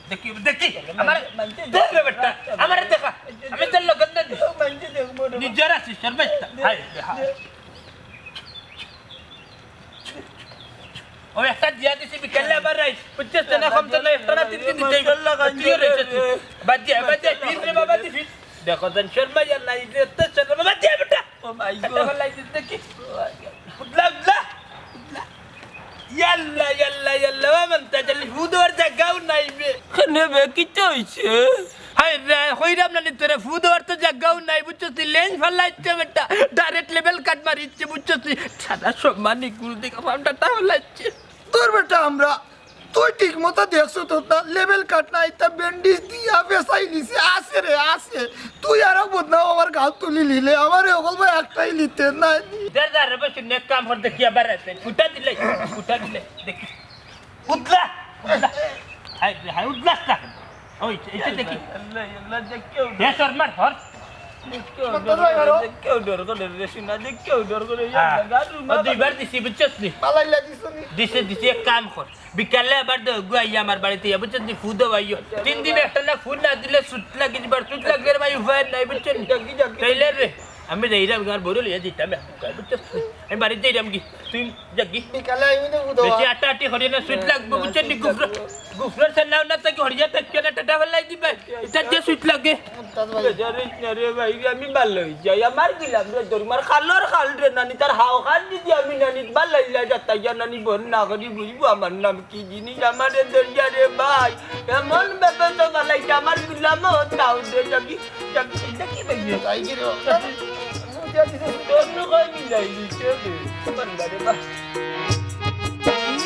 দেখি, দেখি, আমার মানতে দেখ রে বেটা, আমার দেখা। আমি তোর লোকের না। মানতে দেখ, মোর নিজের আছি, শর্মা। হায়, হায়। ও একটা দিয়া দিছি, বিকালে আবার রাইস। বুঝছস তো না, কম তো না, একটা না তিন দিন দিতেই। তুইও রইছস তুই। বাদ দিয়া, বাদ দিয়া, ফির রে বাবা, দি ফির। দেখো, জান শর্মা ইয়ার নাই, যে তো শর্মা, বাদ দিয়া বেটা। ও মাই গড। কথা বলাই দিতে কি? উঠলা, উঠলা, উঠলা। ইয়াল্লা, ইয়াল্লা, ইয়াল্লা, ও মন্তা চালি, ফুদর জাগাও নাই বে। কেনে বে, কিতা অইছে? হায় রে, কইরাম না নি তোরে, ফুদর তো জাগাও নাই, বুঝছস তুই, লেন্স ফালাইছে বেটা, ডাইরেক্ট লেভেল কাট মারিছে, বুঝছস তুই, সারা সম্মানি গুল দিকে ফাউন্ডারটা ফালাইছে। তোর বেটা আমরা, তুই ঠিক মতো দেখছস তো না, লেভেল কাট নাই, তা ব্যান্ডেজ দিয়া ফেসাই নিছে, আছে রে, আছে। তুই আরো বদনাম আমার গাল তুলি নিলে, আমারে অকল ভাই একটাই নিতে না। দে, দে, রে, বসে নে, কাম কর, দেখি আবার আছে। ফুটা দিলে, ফুটা দিলে, দেখি। উদলা, উদলা। হায় রে, হায়, উদলাস না। ওই, এই যে দেখি। আল্লাহ, আল্লাহ, দেখকেও হে, তোর মার, ধর। দেখকেও কত ডর ধরে করে, মারো? দেখকেও ডর করে রে, সোনা, দেখকেও ডর করে। হ্যাঁ। আল্লাহ, গারু ও মার। দুইবার দিছি, বুঝছস নি? পালাইলা দিছো নি? দিছে, দিছে, এক কাম কর। বিকালে আবার দে, গু আইয়া আমার বাড়িতে, ইয়া, বুঝছস নি? ফুদো আইও। তিন দিন একটা না ফুদ না দিলে সুত লাগি দিবার, সুত লাগলে রে ভাই, উপায় নাই, বুঝছস নি? যাকি, যাকি। তাইলে রে, আমি যাইরাম, আমার বড় লইয়া দিতাম, বুঝছস নি? আমি বাড়িতে যাইরাম কি? তুই যাকি। বিকালে আইবি তো ফুদো। বেশি আটাআটি করিও না, সুত লাগবো, বুঝছস নি? গুফর, গুফরর সামনে না থাকি হরিয়া থাকি না, টাটা ফালাই দিবা। এটা যে সুত লাগে। বেজার অইস না রে ভাই, আমি ভালা অই যাই। আমার গিলাম রে, তোর মার খালর খাল রে নানি, তার হাও খাল যদি আমি নানি ভালা অইলা যাতা গিয়া নানি বন না করি বুঝবো আমার নাম কি জিনিস, আমারে দরিয়া রে ভাই। এমন ব্যাপার তো বালাইছে, আমার গিলামও তাও দে যাবি, যাবি, এটা কি ভাই? তাই কি রে? তোর তো কই মিলাই দিছে রে? বান্দা রে ভাই।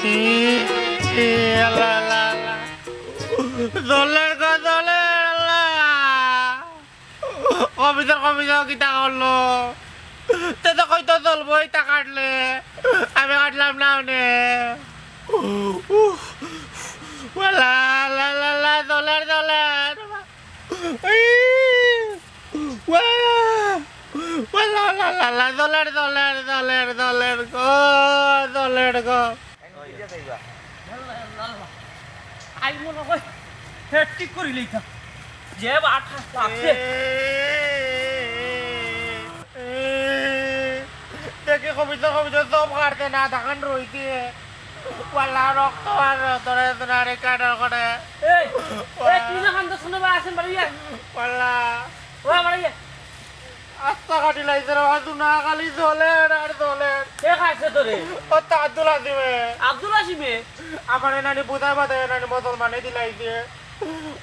এ, এ, আল্লাহ, আল্লাহ, আল্লাহ। জ্বলের গো, জ্বলের, আল্লাহ। কমিশন, কমিশন কিতা করলো? তে তো কইতো জ্বলবো, ইটা কাটলে। আমি কাটলাম না, অনে। উফ। ওয়ালা, লা, লা, লা, জ্বলের, জ্বলের। উই। ওয়া। ওয়ালা, লা, লা, লা, জ্বলের, জ্বলের, জ্বলের, জ্বলের গো, জ্বলের গো। আই মনে হয় হেড ঠিক করি লইতাম। যে বাট লাগছে। এ, এ, দেখি কবিতা, কবিতা সব কাটতে না, দেখান রইছে। ওয়ালা রক্ত আর ধরে ধরে আরে কাটার করে। এই, এই, তুই না কান্দছ কেনে বা, আসেন বাড়ি আয়। ওয়ালা। ও বাড়ি আয়। আস্তা কাটি লাইছে রে, অখন তো না খালি জ্বলের আর জ্বলের। কে খাইছে তোরে? ও তো আব্দুল হাসিমে। আব্দুল হাসিমে? আমারে নানি বুঝাই বাদাই নানি মুসলমানি দিলাইছে।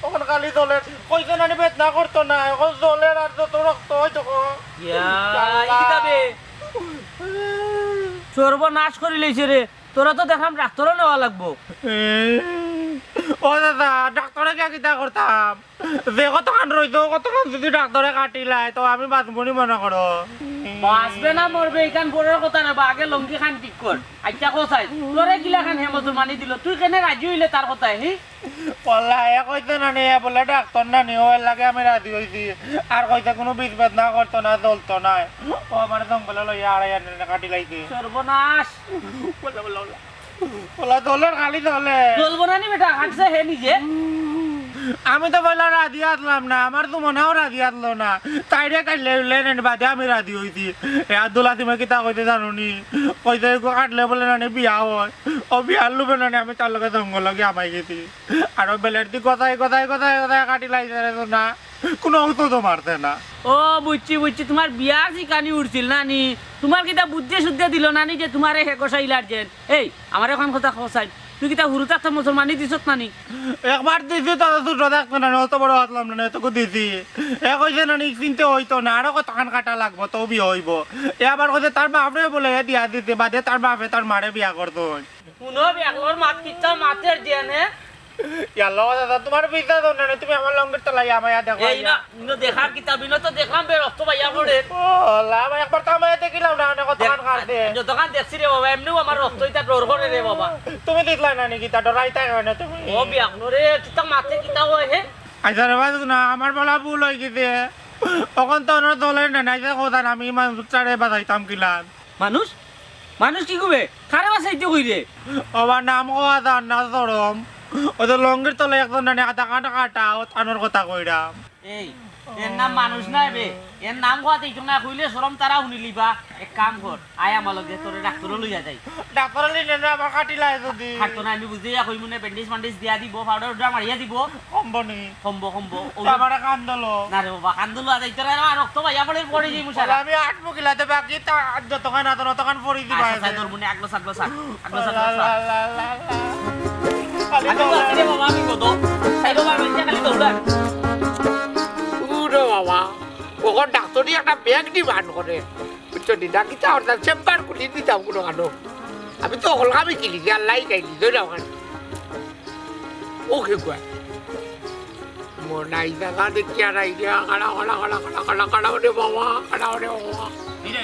অখন খালি জ্বলের। কইছে নানি বেদনা করতো না, অখন জ্বলের আর যত রক্ত অই দেখো। ইয়া, ই কিতা বে? সর্বনাশ করি লইছে রে। তোরা তো দেখলাম ডাক্তারও নেওয়া লাগবো। ও দাদা, ডাক্তারে কিয়া কিতা করতাম? যে কতখান রইছে, ও কতখান যদি ডাক্তারে কাটিলায়, তো আমি বাঁচবো নি মনে করো? বাঁচবে না মরবে, ইখান পরের কথা রে বা, আগে লুঙ্গি খান ঠিক কর। আচ্ছা, কও চাই, তোরে কিলা খান হে মুসলমানি দিল, তুই কেনে রাজি অইলে তার কথায়, হি? ওয়াল্লা, এ কইছে না নি, এ বুলে ডাক্তার না নি, অউ এর লাগি আমি রাজি অইছি। আর কইছে কুনু বিষ বেদনা করতো না, জ্বলতো না। ও আমার জঙ্গলে লইয়া আড়াই আনে কাটিলাইছে। সর্বনাশ। ওয়াল্লা, ওয়াল্লা, ওয়াল্লা। ওলা দলের খালি দলে। দল বনানি বেটা, হাঁটছে হে নিজে। আমি তো পয়লা রাজি আসলাম না, আমার তো মনেও রাজি আসলো না। তাইরে কাইলে উলে নেন বাদে আমি রাজি অইছি। এ আব্দুল হাসিমে কিতা কইছে জানো নি? কইছে, "এগু কাটলে বুলে নানি বিয়া অয়।" ও বিয়ার লোভে নানি আমি তার লগে জঙ্গল লগে হামাই গেছি। আর ও বেলের দি কথায় কথায় কথায় কথায় কাটিলাইছে রে না। কুনু ঔষধও মারছে না। ও, বুঝছি, বুঝছি, তুমার বিয়া জিকানি উঠছিল না নি? তুমার কিতা বুদ্ধি শুদ্ধি দিল না নি যে তুমারে হে কষাইলার যেন? এই, আমারে অখন কথা কও চাই, তুই কিতা হুরু থাকতে মুসলমানি দিছত না নি? একবার দিছি তো, ছোট থাকতে না নি, অত বড় হাতলাম না নি, এতকু দিছি। এ কইছে না নি, চিনতে অইতো না, আরো কতখান কাটা লাগবো, তউ বিয়া অইবো। এ আবার কইছে তার বাপরে বুলে এ বিয়া দিতে, বাদে তার বাপে তার মারে বিয়া করতো। হুনো, বেগলোর মাত কিতা মাতের যেন হে? ইয়াল্লা, ও দাদা, তুমার বিশ্বাস অয় না নি, তুমি আমার লঙ্গির তলায় আমায় দেখো এই আইয়া। না, ইনো দেখার কিতা, ইনো তো দেখলাম বে রক্ত বাইয়া পড়ে। ও, লা, ভাই, একবার তো আমায় দেখিলাম না, অনেক কতখান কাটছে। যতখান দেখছি রে বাবা, এমনেউ আমার রক্ত ইতা ডর করে রে বাবা। তুমি দেখলায় না নি কিতা, ডরাইতায় অয় না তুমি। ও বেগলো রে, কিতা মাতে কিতা অয় হে? আচ্ছা রে বাবা, না, আমার বলা ভুল অই গেছে। অখন তো অন্য দলের না, নাই যে কথা না, আমি মানুষটারে বাঁচাইতাম কিলা। মানুষ? মানুষ কিগু বে? কারে বাঁচাইতে কইরে? ওবা নাম কওয়া যার না শরম। অউ তো লঙ্গির তলে একজন নানি আধা কাটা কাটা, অউ তানর কথা কইরাম। এই, এর নাম মানুষ নায় বে, এর নাম কওয়াত অইতো না, কইলে শরম তারা হুনিলিবা। এক কাম কর, আয় আমার লগে, তোরে ডাক্তরো লইয়া যাই। ডাক্তরো লইলে না, আমার কাটিলায় যদি। থাকতো না, আমি বুঝাইয়া কইমুনে, ব্যান্ডেজ-ম্যান্ডেজ দিয়া দিবো, পাউডার-উডার মারিয়া দিবো। কমবো নি? কমবো, কমবো। ও, আমারে কান্দলো। না রে বাবা, কান্দলো আর যাইতো না, আর রক্ত পাইয়া পড়ে, পড়ে যাইমু সারা। আমি আটবো কিলাতে বাকি, তা যতখান আতো ততখান পড়ি দিবা। আচ্ছা, আচ্ছা, ধরমুনে, আগলো সাগলো সাগ। আগলো সাগলো সাগ। লা, লা, লা, লা। খালি আমি তো দৌড়ান। আছি রে বাবা, আমি কত? সাইডো বাবা, ইচ্ছা খালি দৌড়ান। উরে বাবা, ওখান ডাক্তরি একটা ব্যাগ ডিমান্ড করে। বুঝছো নি? না কিতা অর্থাৎ চেম্বার খুলি দিতাম কোনো কানো। আমি তো হকল কামই কিনি, যে আল্লাহ গাইলি, ধরে ওখানে। ও কে কয়? মনাই দাদা দেখিয়া নাই রে, কাড়া, কাড়া, কাড়া, কাড়া, কাড়া, কাড়া, ওরে বাবা, কাড়া, ওরে বাবা। এই রে।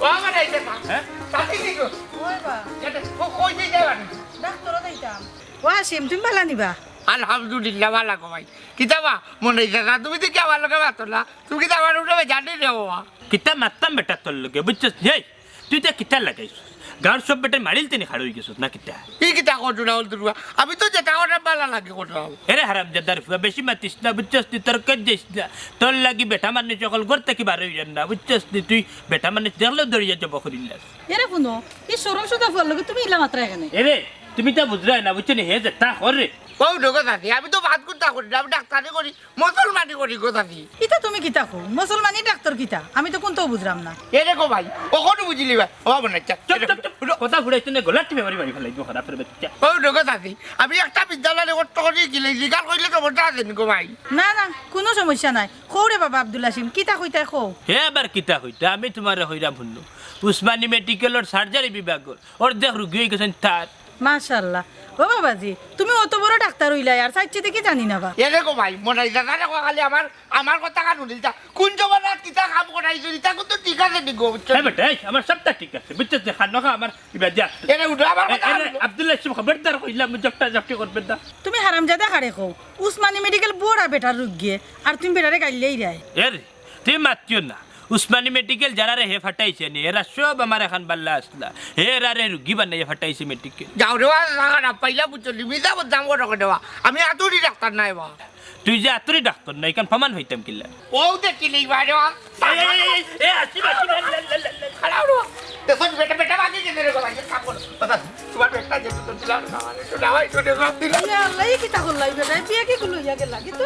ও আমার এই দাদা। হ্যাঁ? তাতে কি গো? ওই বা। যেটা, ও কই দিয়ে যাবেন? ডাক্তরো যাইতাম। ও হাসিম, তুমি ভালা নিবা? আলহামদুলিল্লাহ, ভালা গো ভাই। কিতা বা, মনাই দাদা, তুমি তো কি আমার লগে মাতো না? তুমি কিতা আমার উপরে জানি রে বাবা? কিতা মাততাম বেটা তোর লগে, বুঝছস? এই, তুই তো কিতা লাগাইছস? গাঁওর সব বেটায় মারিল তেনে খাড়া অই গেছস না কিতা? ই কিতা করছো না, হল দুর্গা? আমি তো যেটা করার ভালা লাগে করলাম। এরে হারামজাদার ফুয়া, বেশি মাতিস না, বুঝছস নি? তোর কাজ যাইস না। তোর লাগি বেটা মানুষ অকল ঘর থাকি বার অইরা না, বুঝছস নি? তুই বেটা মানুষ দেখলেও দরিয়া জব করিলাস। এরে হুনো, ই শরম সুজা ফুয়ার লগে তুমি ইলা মাতরায় কেনে? এরে, তুমি তা বুঝরায় না, বুঝছো নি? হে যেতা করে। ও ঢোকো দাদি, আমি তো বাদ কুন্তা করি না, আমি ডাক্তারি করি। মুসলমানি করি গো দাদি। ইতা তুমি কিতা কও? মুসলমানি ডাক্তর কিতা? আমি তো কুন্তাও বুঝরাম না। এরে গো ভাই, অখনো বুঝিলি ভাই। ও মনে হচ্ছে। চুপ, চুপ, চুপ। কথা ফুরাইতে নে, গলা টিপে মারি মারি ফালাই দিমু, খারাপর বাচ্চা। ও ঢোকো দাদি, আমি একটা বিদ্যালয়ে কষ্ট করি গেলে জিগার কইলে তো মজা আছে নি গো ভাই। না, না, কুনু সমস্যা নাই। কও রে বাবা আব্দুল হাসিম, কিতা কইতায় কও? হে আবার কিতা কইতা? আমি তুমারে কইরাম হুনো। উসমানী মেডিকেলর সার্জারি বিভাগর অর্ধেক রুগী অই গেছইন তার। মাশাআল্লাহ। ও বাবাজি, তুমি অত বড় ডাক্তার অইলায় আর চাইচ্ছি দেখি জানি না বা। এরে গো ভাই, মনাই দাদারে কও খালি আমার, আমার কথা কান হুনিলতা। কুন জমানাত কিতা কাম করাইছো, ইতা কিন্তু ঠিক আছে নি গো, বুঝছো? হ্যাঁ বেটা, এই আমার সবটা ঠিক আছে, বুঝছস? যে খান নখা আমার ইবা দিয়া। এরে উঠো, আমার এ-, কথা এরে কান হুনো। আব্দুল্লাহ ইসলাম খবরদার কইলাম, জপটা জপটি করবে না। তুমি হারামজাদা কারে কও, উসমানী মেডিকেল বড়া বেটার রুগী, আর তুমি বেটারে গাইল্লাইরায়। এরে, তুমি মাতিও না। উসমানী মেডিকেল যারারে হে ফাটাইছে নি, এরা সব আমার এখান বাল্লা আসলা। হে এরারে রুগী বানাইয়া ফাটাইছে মেডিকেল। যাও রে বা, জাগা না পাইলা বুঝছো নি, মিছা বদনাম করো কেনে বা? আমি আতুরি ডাক্তার নায় বা। তুই যে আতুরি ডাক্তার নায়, ইখান প্রমাণ পাইতাম কিলা? ও দেখিলি বা রে বা। এই, এই, এই, এই, এই, আসি, আসি, লা, লা, লা, লা, লা। খাড়া উঠো। দেখো, বেটা, বেটা, বাকি কেন রে বাবা? ইয়ে কাপড়। বাবা, তোমার বেটা যেটা তো দিলাম না, মানে, একটু নামাই, একটু নামাই দিলাম। ইয়া আল্লাহ, ই কিতা করলা, ই বেটা? বিয়া কি করলো, ইয়া গেলা? কি তো?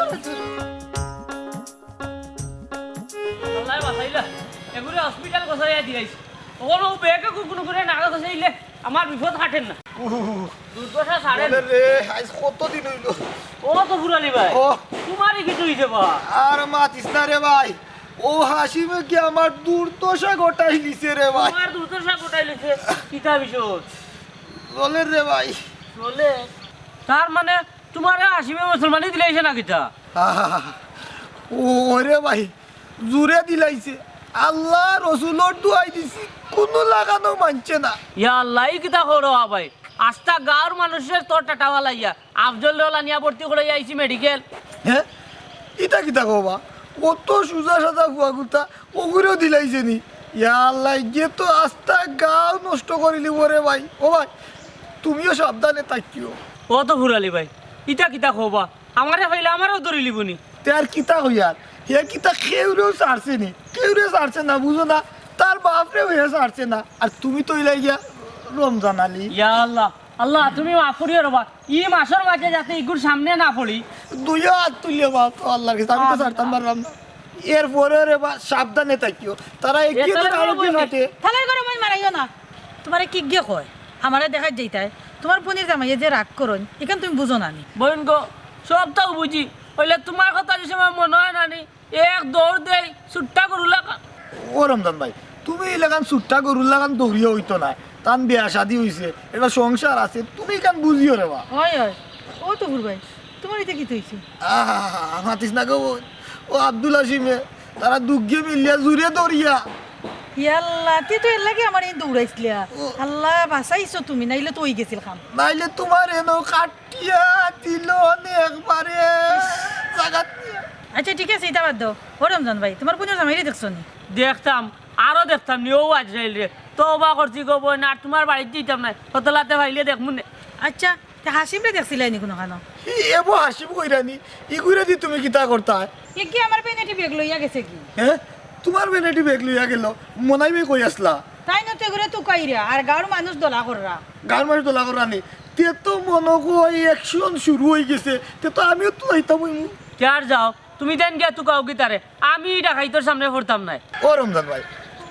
আল্লাহ বাঁচাইলা। এগুরে হসপিটাল গোছাইয়া দিলাইছি। ওগুলো বেগে কুকুর করে না গোছাইলে আমার বিপদ কাটের না। উহ, দুর্দশা ছাড়ের না। বলে রে, আইজ কত দিন অইলো? ও তো ফুরালি ভাই, ও। তোমারই কিছু হইছে বা? আর মাতিস না রে ভাই, ও হাসিমে কি আমার দুর্দশা ঘটাইলিছে রে ভাই। তোমার দুর্দশা ঘটাইলিছে? কিতা বিষয়? চলের রে ভাই। চলে? তার মানে তোমারে হাসিমে মুসলমানি দিলাইছে না কিতা? আহা, ও রে ভাই, জুরে দিলাইছে। আল্লাহ রসুলর দুয়াই দিছি, কুনু লাগানো মানছে না। ইয়া আল্লাহ, ই কিতা করো আ ভাই? আস্তা গাঁওর মানুষরে তো টাটা ফালাইয়া, আফজলরে আনিয়া ভর্তি করাইয়া আইছি মেডিকেল। হ্যাঁ? ইতা কিতা কও বা? অত সুজা সাজা ফুয়াগুতা, অগুরেও দিলাইছে নি? ইয়া আল্লাহ, ইগে তো আস্তা গাঁও নষ্ট করিলিবো রে ভাই। ও ভাই, তুমিও সাবধানে থাকিও। ও তো ফুরালি ভাই, ইতা কিতা কও বা? আমারে পাইলে আমারেও ধরিলিবো নি? তে আর কিতা কইয়ার? হে কিতা কেউরেও ছাড়ছে নি? কেউরে ছাড়ছে না, বুঝো না? তার বাপরেও হে ছাড়ছে না। আর তুমি তো অইলায় গিয়া রমজান আলী। ইয়া আল্লাহ, আল্লাহ, তুমি মাফ করিও রে বা। ই মাসর মাঝে যাতে ইগুর সামনে না পড়ি। দুইও আত তুলিয়া মাফ তো আল্লাহর কাছে, আমি তো ছাড়তাম পারলাম না। এরপরেও রে বা, সাবধানে থাকিও। তারা এগিয়ে তো এ, তারা কারো কি বলবে? ফাটে। তালার ঘরো মই মারাইও না। তোমারে কিগিয়ে কয়? আমারে দেখাত যাইতায়। তোমার বোনের জামাইয়ে যে রাগ করইন, ইখান তুমি বুঝো না নি? বইন গো, সবতাউ বুঝি। অইলে তোমার কথা যে সময় মনো অয় না নি, এক দৌড় দেই, ছুট্টা গরু লাখান। ও রমজান ভাই, তুমি ইলাখান ছুট্টা গরুর লাখান দৌড়িয়া অইতো নায়। তান বিয়া শাদি অইছে, একটা সংসার আছে, তুমি ইখান বুঝিও রে বা। অয়, অয়। ও তহুর ভাই, তোমার ইতা কিতা অইছে? আহা, মাতিস না গো বইন। ও আব্দুল হাসিমে, তারা দুগিয়ে মিলিয়া জুরে দৌড়িয়া। ইয়াল্লা, তে তো এরলাগি আমারে দৌড়াইছলা। ও। আল্লাহ, বাঁচাইছো তুমি, নাইলে তো অই গেছিল কাম। নাইলে তোমার এনো কাটিয়া দিল নে একবারে জাগাত নিয়া। আচ্ছা, ঠিক আছে, ইতা বাদ দেও। ও রমজান ভাই, তোমার বইনর জামাইরে দেখছো নি? দেখতাম, আরো দেখতাম নি, ও আজরাইলরে। তওবা করছি গো বইন, আর তোমার বাড়িত যাইতাম নায়। হতলাতে পাইলে দেখমু নে। আচ্ছা, তে হাসিমরে দেখছিলায় নি কুনুখানো? ই এবো হাসিম কইরানি, ইগুরে দি তুমি কিতা করতায়? এ কি আমার ভ্যানিটি ব্যাগ লইয়া গেছে কি? হ্যাঁ, তুমার ভ্যানিটি ব্যাগ লইয়া গেল, মনাই ভাই কই আছলা? তাইন তো এগুরে তুকাইরা আর গাঁওর মানুষ দলা কররা। গাঁওর মানুষ দলা কররানি? তে তো মনো কয় অ্যাকশন শুরু অই গেছে, তে তো আমিও তো যাইতাম অইমু। কে আর যাও, তুমি দেন গিয়া তুকাও গি তারে, আমি ডাকাইতর সামনে পড়তাম নায়। ও রমজান ভাই,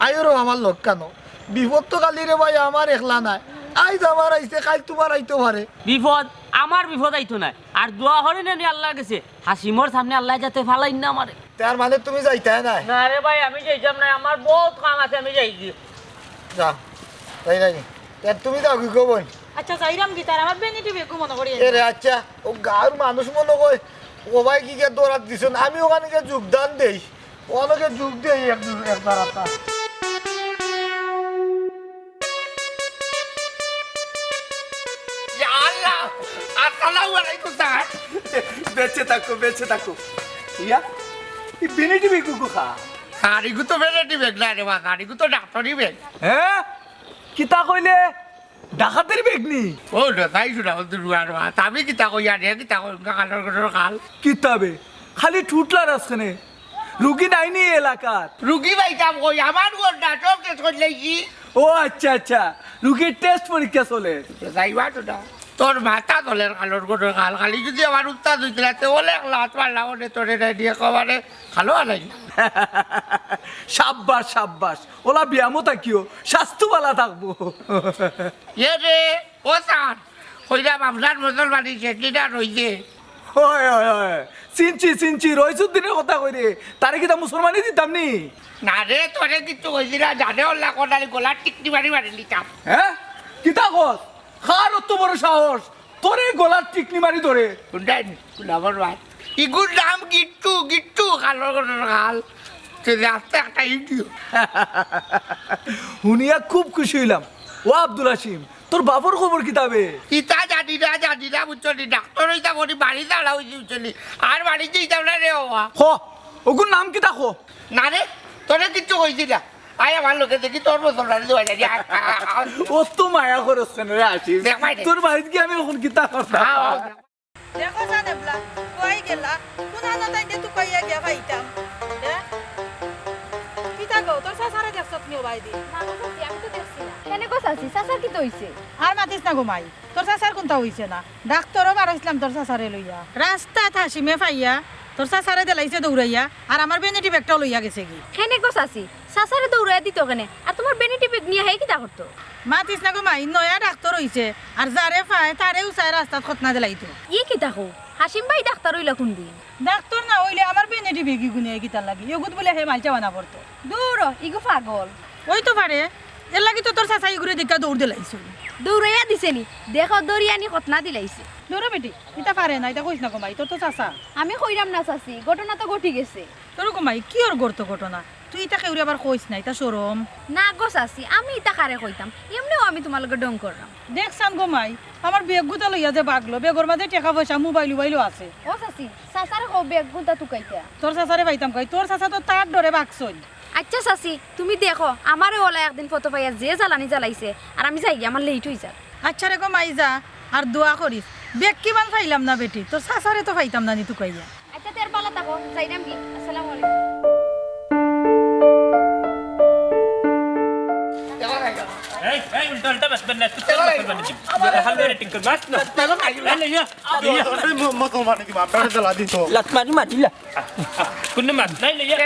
আইও রে আমার লগ কানো। বিপদ তো খালি রে ভাই আমার একলা নায়, আইজ আমার আইছে, কাইল তুমার আইতো পারে। বিপদ? আমার বিপদ আইতো নায়। আর দোয়া করি নি আল্লার গেছে, হাসিমর সামনে আল্লায় যাতে ফালাইন না আমারে। তার মানে তুমি যাইতায় নায়? না রে ভাই, আমি যাইতাম নায়, আমার বউত কাম আছে, আমি যাইগি। যা, যাই নাকি? তে তুমি যাও গি গো বইন। আচ্ছা, যাইরাম গি, তার আমার ভ্যানিটি ব্যাগও মনো করি আইও। এরে আচ্ছা, ও গাঁওর মানুষ মনো কয়, ও ভাই কি গিয়া দৌড়াত দিছইন, আমি ওখানে গিয়া যোগদান দেই। ওখানে গিয়া যোগ দেই এক, একবার আপনার। ইয়া আল্লাহ, আসসালামু আলাইকুম স্যার। বেঁচে থাকো, বেঁচে থাকো। ইয়া, ই ভ্যানিটি ব্যাগ কো খা? স্যার, ইগু তো ভ্যানিটি ব্যাগ নায় রে বা, স্যার, ইগু তো ডাক্তারি ব্যাগ। হ্যাঁ? কিতা কইলে? ডাকাতির ব্যাগ নি? ও না, তাই শুনা বলতে রুয়ার মাত। আমি কিতা কই আর হে কিতা কই, উনকা কালর ঘটর কাল। কিতা বে? খালি ঠুটলার আছখানে। রুগী নাইনি এলাকাত? রুগী পাইতাম কই, আমার ঘর না, সব শেষ করি লাইছি। ও আচ্ছা, আচ্ছা, রুগীর টেস্ট পরীক্ষা চলে। যাইবা তো না। তোর মাথা চলের কালর ঘটর কাল, খালি যদি আমার উত্তাদ হইতে লাগতে, ওলে এক লাত মারলাম, ওরে তোরে নাই দিয়ে কবারে। ভালো আলাই। সাব্বাস, সাব্বাস। ওলা ব্যায়ামও থাকিও, স্বাস্থ্য বালা থাকবো। এ রে, ও স্যার, কইরাম আপনার মুসলমানি সেটিটা রইছে। হয়, হয়, হয়। চিনছি, চিনছি। রইসুদ্দিনের কথা কইরে। তারে কিতা মুসলমানি দিতাম নি? না রে, তোরে কিচ্ছু কইছি না। জানে ওলা কোনালি গলার টিকনি মারি মারি লিতাম। হ্যাঁ? কিতা কস? কার অত বড় সাহস? তোরে গলার টিকনি মারি ধরে। হুনছইন নি? হুন আমার মাত। ইগুর নাম গিট্টু, গিট্টু, কালর ঘটর কাল। তে যে আস্তে একটা ইডিও। হুনিয়া খুব খুশি হইলাম। ও আব্দুল হাসিম, তোর বাপর খবর কিতা বে? কিতা জানি না, জানি না, বুঝছো নি? ডাক্তার হইতাম, ওরি বাড়ি দাঁড়া হইছি, বুঝছো নি? আর বাড়িত যাইতাম না রে বাবা। হ, ওগুর নাম কিতা হ? না রে, তোরে কিচ্ছু কইছি না। আয় আমার লগে দেখি তোর মুসলমানি দোয়া জানি। আয়, আয়, আয়, আয়। ও তো মায়া করস কেন রে আসিস? দেখ ভাই রে। তোর বাড়িত গিয়া আমি অখন কিতা করতাম? আয়, আয়। দেখো জান এবলা, কই গেলা? কোন হানো তাইন দে তুকাইয়া গিয়া পাইতাম। দে। কিতা গো, তোর চাচারে দেখছত নি ও ভাই দি? না গো চাচি, আমি তো দেখছি না। কেনে গো চাচি, চাচার কিতা অইছে? আর মাতিস না গো মাই, তোর চাচার কুন্তা অইছে না। ডাক্তারও বারইছলাম তোর চাচারে লইয়া। রাস্তাত হাসিমে পাইয়া তোর চাচারে দিলাইছে দৌড়াইয়া, আর আমার ভ্যানিটি ব্যাগটাও লইয়া গেছে গি। কেনে গো চাচি, চাচারে দৌড়াইয়া দিত কেনে? আর তোমার ভ্যানিটি ব্যাগ নিয়া হে কিতা করতো? মাতিস না গো মাই, নয়া ডাক্তার অইছে, আর যারে পায় তারেউ চায় রাস্তাত খতনা দিলাইতো। ই কিতা কও? হাসিম ভাই ডাক্তার অইলা কুনদিন? ডাক্তার না অইলে আমার ভ্যানিটি ব্যাগ ইগু নিয়া কিতার লাগি? ইগুত বুলে হে মালচা বানা পড়তো। দূর, ইগু পাগল। অইতো পারে, এরলাগি তো তোর চাচায় ইগুরে দেখিয়া দৌড় দিলাইছইন। দৌড়াইয়া দিছে নি? দেখো, দৌড়ি আনি খতনা দিলাইছে। দৌড় বেটি, ইতা পারে না, ইতা কইস না গো মাই, তোর তো চাচা। আমি কইরাম না চাচি, ঘটনা তো ঘটি গেছে। তোর গো মাই, কিওর ঘটনা? তুই ইতা কেউরে আবার কইস না, ইতা শরম। না গো চাচি, আমি ইতা কারে কইতাম? এমনেও আমি তোমার লগে ঢং কররাম। দেখছান গো মাই, আমার ব্যাগগুতা লইয়া যে ভাগলো, ব্যাগর মাঝে টেকা পয়সা, মোবাইল উবাইলও আছে। ও চাচি, চাচারে কও ব্যাগগুতা তুকাইতা। তোর চাচারে পাইতাম কই? তোর চাচা তো তার ডরে ভাগছইন। আচ্ছা চাচি, তুমি দেখো, আমারে ওলা একদিন ফটো পাইয়া যে জ্বালানি জ্বালাইছে, আর আমি যাইগি, আমার লেইট অই যার। আচ্ছা রে গো মাই, যা, আর দোয়া করিস। ব্যাগ কিমান পাইলাম না বেটি, তোর চাচারে তো পাইতাম না নি তুকাইয়া। আচ্ছা, তে বালা থাকো, যাইরাম গি। আসসালামু আলাইকুম। এই, এই, উল্টা উল্টা বাস বান্না, তুই বাস বান্না। হালকা রেটিং কর, বাস না। এই, লইয়া, লইয়া। মুসলমান কি বাপরে জ্বালা দিত? লাত মারি মারিলা। কোন মাত নাই, লইয়া।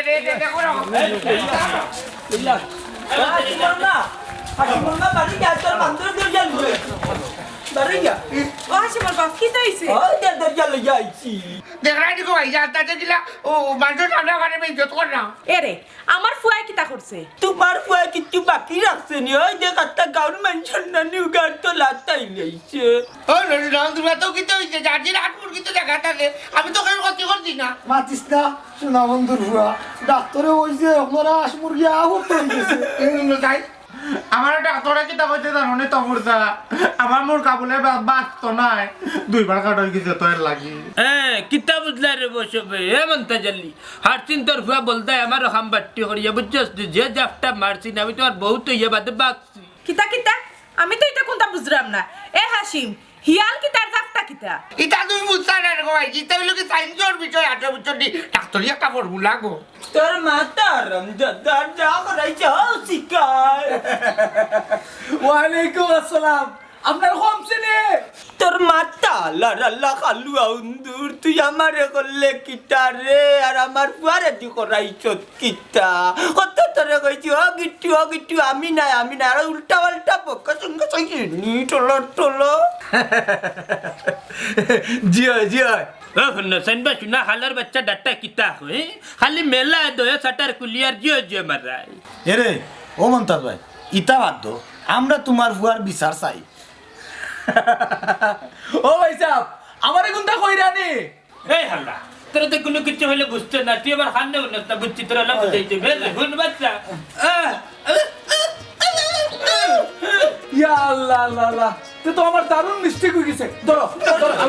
দেখরায় নি গো ভাই, যা, তা যে কিলা, ও, মানুষর সামনে আমারে বেইজ্জত কররা। এরে, আমার ফুয়ায় কিতা করছে? তোমার ফুয়ায় কিচ্ছু বাকি রাখছে নি? ওই দেখ, একটা গাউন মেনশন না নি, উগার তো লাতাই লইছে। ও, ননি, ননি, তোমরা তো কিতা হইছে? জার্জির আট মুরগি তো দেখা থাকে, আমি তো কেউ ক্ষতি করছি না। মাতিস না, সোনা বন্ধুর ফুয়া। ডাক্তারে কইছে, আপনারা আশ মুরগি আহ করতে হইতেছে। এই জন্য তাই। আমার ডাক্তারে কিতা কইছে জানো নি, তমরদা? আমার মুরগা বুলে বা-, বাঁচতো নায়। দুইবার কাটা হয়ে গেছে, তো এর লাগি। হ্যাঁ, কিতা বুঝলাই রে বসবে? এ মন্তাজ আলী, হারসিন তোর ফুয়া বলতায় আমার খাম বাট্টি করিয়া, বুঝছস তুই? যে জাফটা মারছি না, আমি তোমার বউ তো ইয়ে বাদে বাঁচছি। কিতা, কিতা? আমি তো ইতা কুন্তা বুঝরাম না। এ হাসিম, হিয়াল কিতার জাতটা কিতা? ইতা তুমি বুঝতা না রে গো ভাই, ইতা অইলো কি সায়েন্সর বিষয়, আঠারো বছর দি ডাক্তারি একটা ফর্মুলা গো। তোর মাতা হারামজাদার যা করাইছে হউ শিকার। ওয়ালাইকুম আসসালাম। আপনার কমছে নি? তোর মাতা আল্লার আল্লা কালুয়া উন্দুর, তুই আমারে করলে কিতা রে? আর আমার ফুয়ারে দি করাইছত কিতা? কত তোরে কইছি, "ও গিট্টু, ও গিট্টু, আমি নাই, আমি নাই।" আর উল্টা পাল্টা বকা সঙ্গে সঙ্গে নি টলর টলর। জি অয়, জি অয়। ও হুনো, সাইনবা শুনা, হালার বাচ্চা ডাটা কিতা কয়? খালি মেলা দয়া শাটার খুলিয়ার জিও জিও মারাই। এরে, ও মন্তাজ ভাই, ইতা বাদ দো, আমরা তুমার ফুয়ার বিচার চাই। ও ভাই সাহেব, আমারে কুনটা কইরা নি? এই হালা, তোরা তো কুনু কিছু অইলে বুঝতে না, তুই আবার কানে হুনস না, বুঝছি তোরা লাভ বুঝাইতে, বেশ, হুন বাচ্চা। আহ, ইয়া আল্লাহ, আল্লাহ, আল্লাহ, তে তো আমার দারুণ মিস্টেক অই গেছে। ধরো, ধরো, ধরো।